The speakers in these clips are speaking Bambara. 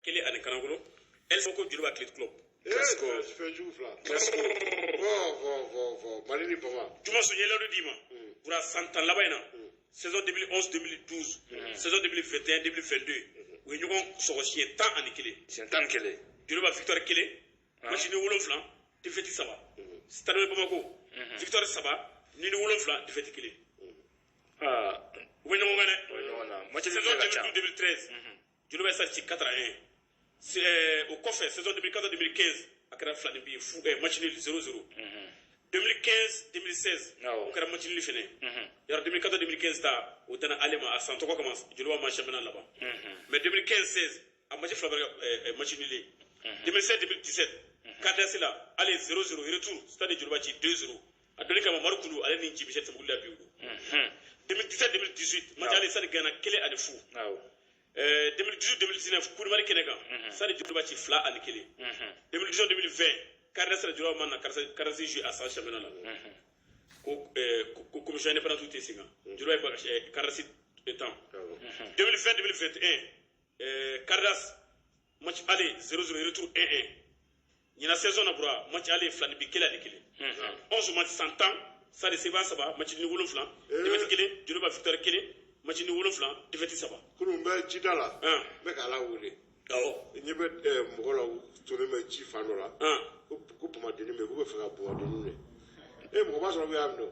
Kelen ani kanakolo El ko Joliba Athletic Club. Classico. Fɛn jugu fila. Classico. Fɔ fɔ fɔ fɔ Mali ni Bama. Juma Soɲɛlɛ dɔ d'i ma Bura, san 10 laban in na, saison 2011 2012, saison 2021 2022, u ye ɲɔgɔn sɔgɔ siɲɛ 11. Siɲɛ 11. Joliba victoire kelen, match nul wolonfila, défaite saba. Stade de Bamako, victoire saba, nul wolonfila, défaite kelen. Aa. U bɛ ɲɔgɔn kan dɛ. O ye ɲɔgɔn na match Saison ka ca. 2012 2013, Joliba ye Stade ci 4 à 1. O kɔfɛ, saison 2014 2015, a kɛra fila ni bi fu, match nul 0-0. 2015 2016, o kɛra match nul fɛnɛ. Yɔrɔ 2014 2015 ta, o tɛna ale ma a san tɔgɔ kama, Joliba ma championnat laban. Mais 2015 16, a match fila bɛ kɛ match nul ye. 2016 2017, Cardas la, ale 0-0, retour Stade Joliba ci 2-0. A donni kama, Maru Kulu ale ni Jimisɛ Sɛmukulu la bi o don. 2017 2018, match ale, Stade gagna 1-0. 2018 2019, Koulimali kɛnɛ kan, Stade Joliba ci 2-1. 2019 2020, Cardas la, Joliba ma na Cardas jouer a san championnat la ko ko commission indépendante tɛ sen kan, Joliba ye Cardas tan. 2020 2021, Cardas match aller 0-0, retour 1-1. Ɲinan saison na Bura, match aller fila ni bi 1-1. 11 match, san 10, Stade seba saba, match nul wolonfila, défaite kelen. Joliba victoire kelen, match nul wolonfila, défaite saba. Kunun n bɛ jida la. N bɛ k'Ala wele. N ɲɛ bɛ mɔgɔ la, u tonnen bɛ ji fan dɔ la. Ko bamadennin bɛ yen, k'u bɛ fɛ ka bamadennin minɛ. E mɔgɔ b'a sɔrɔ bɛ yan nɔ. O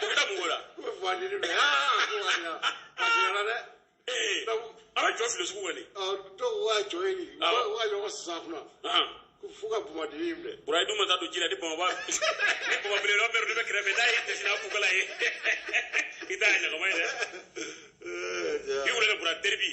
bɛ taa mun ko la? K'u bɛ bamadennin minɛ. Aa, ko a diyara dɛ. Ee, a bɛ jɔ fili sugu kɔni. Dɔw ko ka jɔ ye nin. U ka ɲɔgɔn sisan kunna. Ko fo ka bamadennin minɛ. Bura, i dun ma taa don ji la ni bamaba ni bama belebeleba bɛɛ bɛ kɛrɛfɛ n'a ye dɛsɛ n'a kukala ye, i t'a ɲagama ye dɛ. Bi wula Bura, derby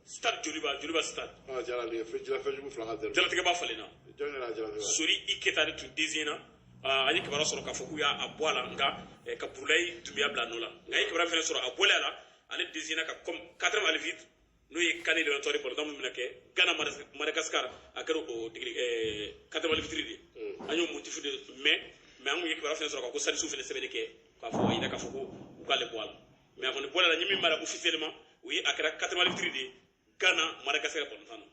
Stade Joliba, Joliba Stade. Ah, jara ne fɛn jira, fɛn jugu fila ka derby. Jalatigɛ b'a falenna. Jɔn yɛrɛ jara. Sori i Keta de tun désigné na. An ye kibaruya sɔrɔ k'a fɔ k'u y'a bɔ a la, nka ka Burulayi Dunbiya bila a nɔ la. Nka an ye kibaruya fɛnɛ sɔrɔ, a bɔlen a la, ale désigné na ka comme quatrième arbitre, n'o ye CAN éliminatoire balontan min bɛna kɛ Ghana Madagascar, a kɛra o digiri quatrième arbitre de ye. An y'o motif de mais an kun ye kibaruya fɛnɛ sɔrɔ k'a ko Salisu fɛnɛ sɛbɛnni kɛ k'a fɔ a yira k'a fɔ ko u k'ale bɔ a la. Mais a kɔni bɔra a la, n ye min mara officiellement, o ye a kɛra quatrième arbitre de ye Ghana Madagascar balontan na.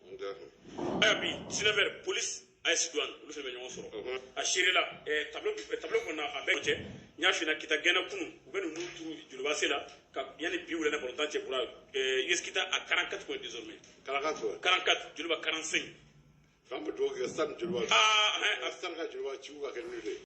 Ayiwa, bi 19 heures, Police AS Douane, olu fana bɛ ɲɔgɔn sɔrɔ a seere la. Tableau kɔnɔ a bɛɛ cɛ, n y'a f'i ɲɛna, Kita gɛnna kunun, u bɛ ninnu turu Joliba se la ka yanni bi wulɛ balontan cɛ. Bura, US Kita a 44 points désormais. 44. 44, Joliba 45. An bɛ dugawu kɛ Stade Joliba. Aa. Stade ka Joliba ci ka kɛ nul ye.